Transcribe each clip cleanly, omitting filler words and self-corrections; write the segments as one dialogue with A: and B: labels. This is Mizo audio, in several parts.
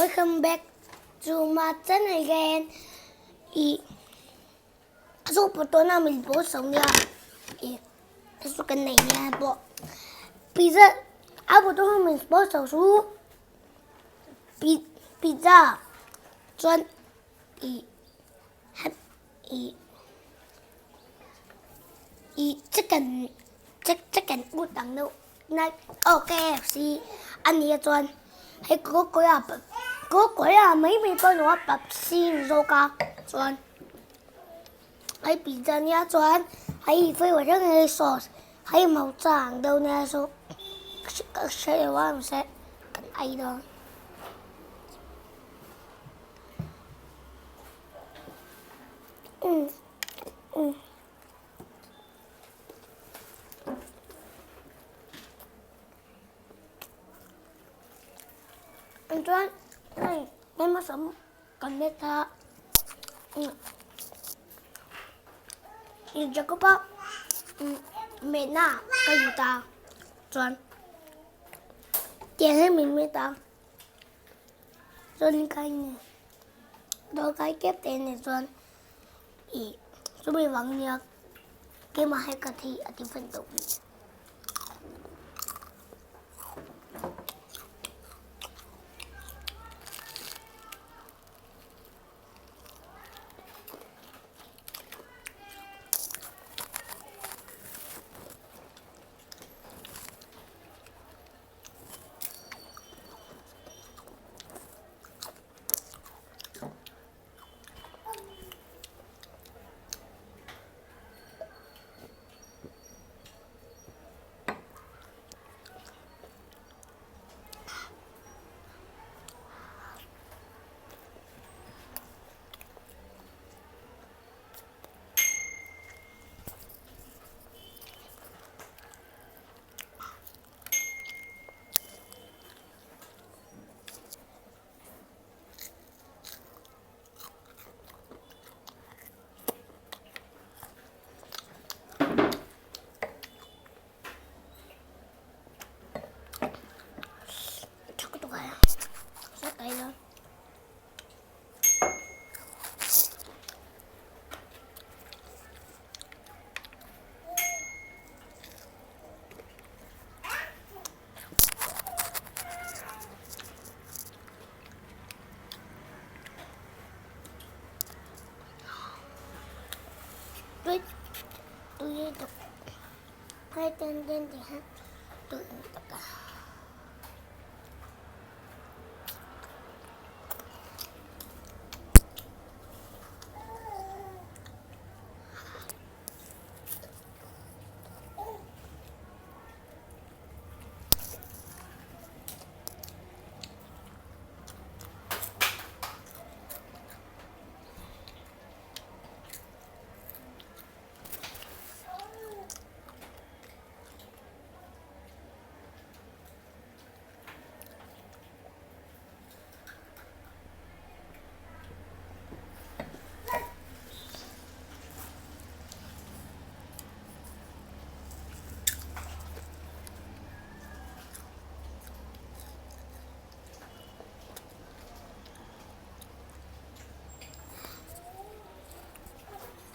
A: Welcome back to my channel again. I zo pawh tuna min pawl so nia i chu kan nei nia pawh pizza a pawh tuna min pawl so chu pizza chuan i i i chicken chicken ut ang deuh na aw KFC a nia chuan hei kawkawia kawkawia mai mai pawh a ni Pepsi ni zawk a chuan hei pizza nia chuan hei flavour hrang hrang hei sauce hei hmawcha ang deuh nia saw ka hre lo a mahse kan ei dawn. Chuan hei hmasa kan let a Jacob-a mehna ka lut a chuan tiang hi min met a chuan ka dawhkai kep te nen chuan Ih, chumi vang nia keimah hi ka thi a ti fan tawh bik. Tui tui tuk hai tên tên thì hát tui tuk a.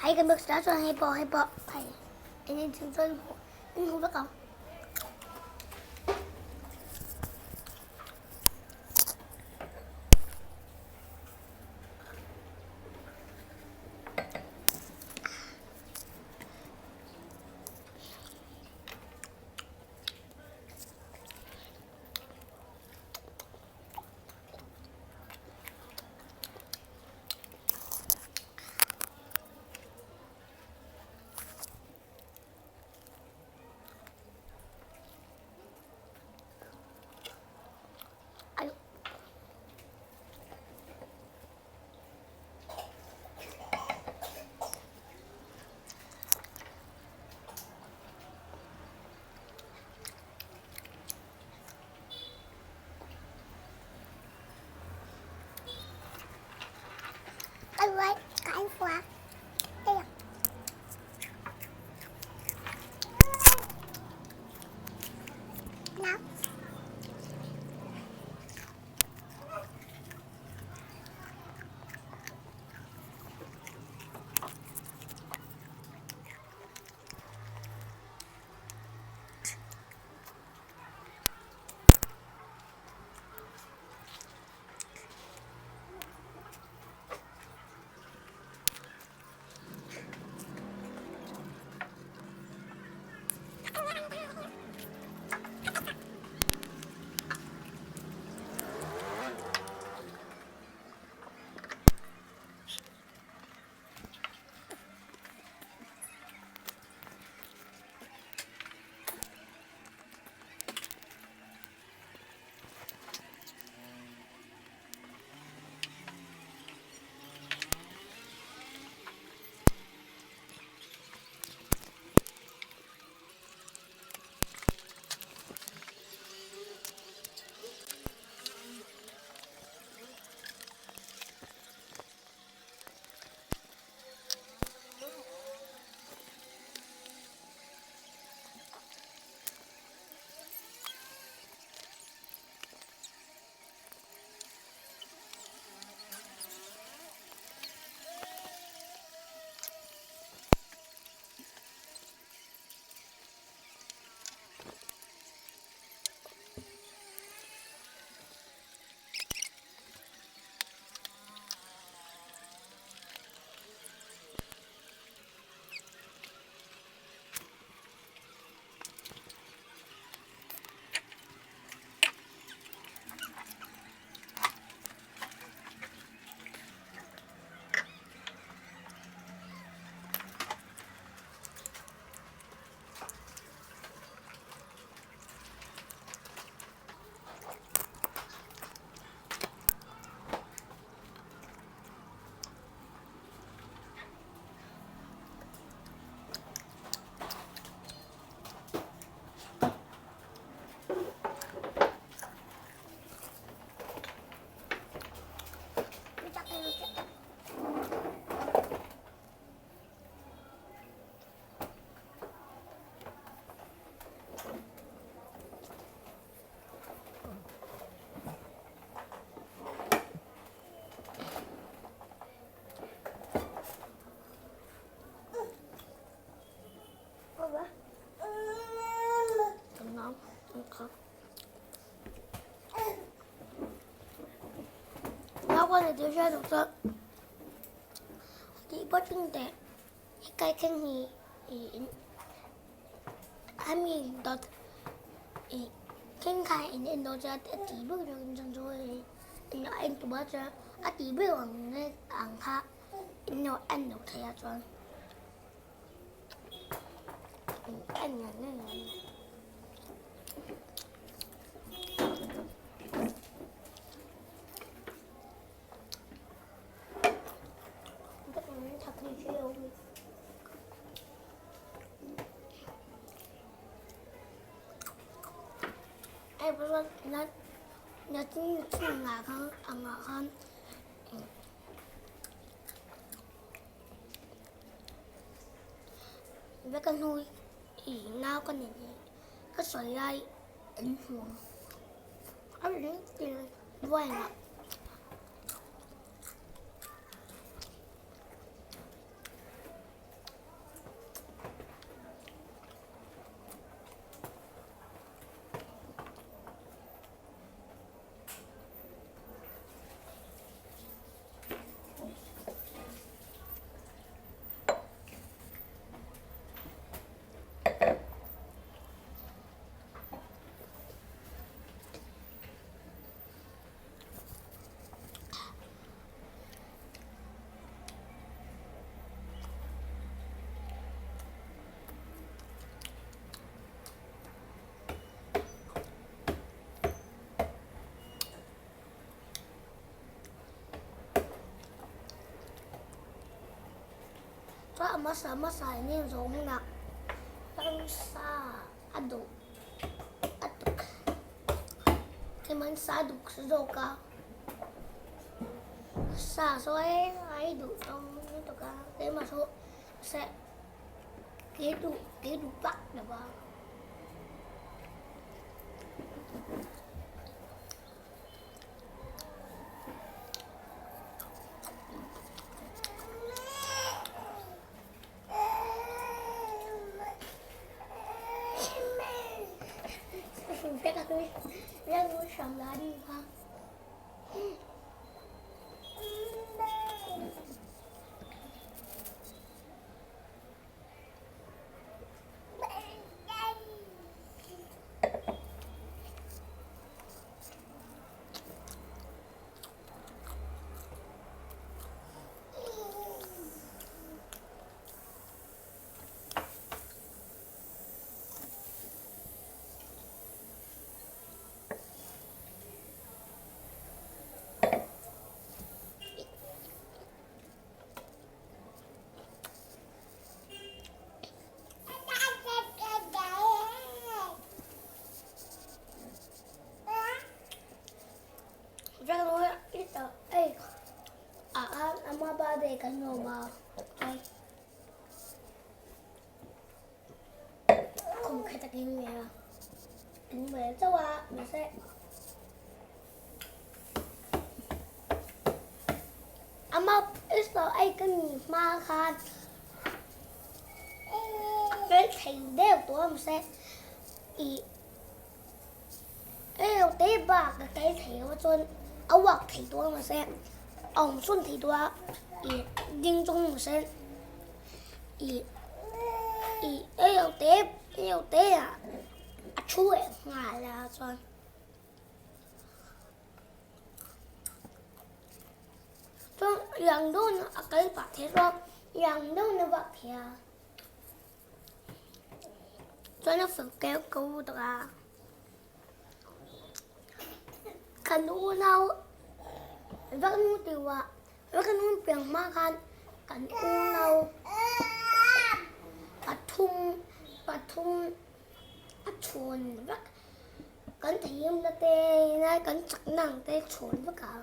A: Hei kan bak sa chuan hei pawh hei pawh hei en en chung chuan in hmu vek ang. ka ni tih hriat loh chuan tih pawh tling teh hekai thleng hi ih ami dawt ih thleng kha in en dawn chuan a tih ber dawn chuan chu hei a en tum a chuan a tih ber ang ang kha in lo en lo thei a chuan en ngang ngang a ni. Veka hnu i nau ka nei ka sawi lai an hmu ang a ring tir buai ang. Chuan a hmasa hmasa in en zawh hunah ramsa a duh a tuk keimahni sa a duh zawk a sa saw e ai duh tawng lutuk a keimah saw se kei duh kei duh vak lo va. Te bak ka kai thei lo chuan a uak thei dawn mahse a awm sawn thei dawn a ih ding chung mahse ih ih ei lo te ei lo te ah a thu leh nghal a chuan chuan rang dawn a kal pah thei chuan rang dawn a vak thei a. Chuan a fel keu ko tuk a. Kan unau vek nu tiwa vek nu piang hma khan kan unau pathum pathum a chhawn vek kan thihimna te kan chakna ang te chhawn vek a.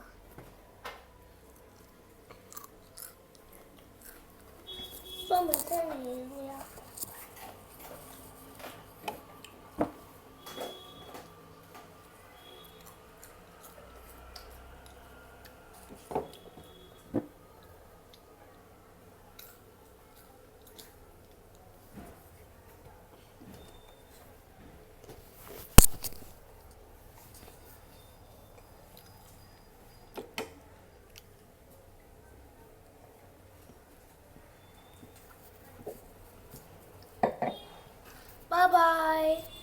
A: Bye bye.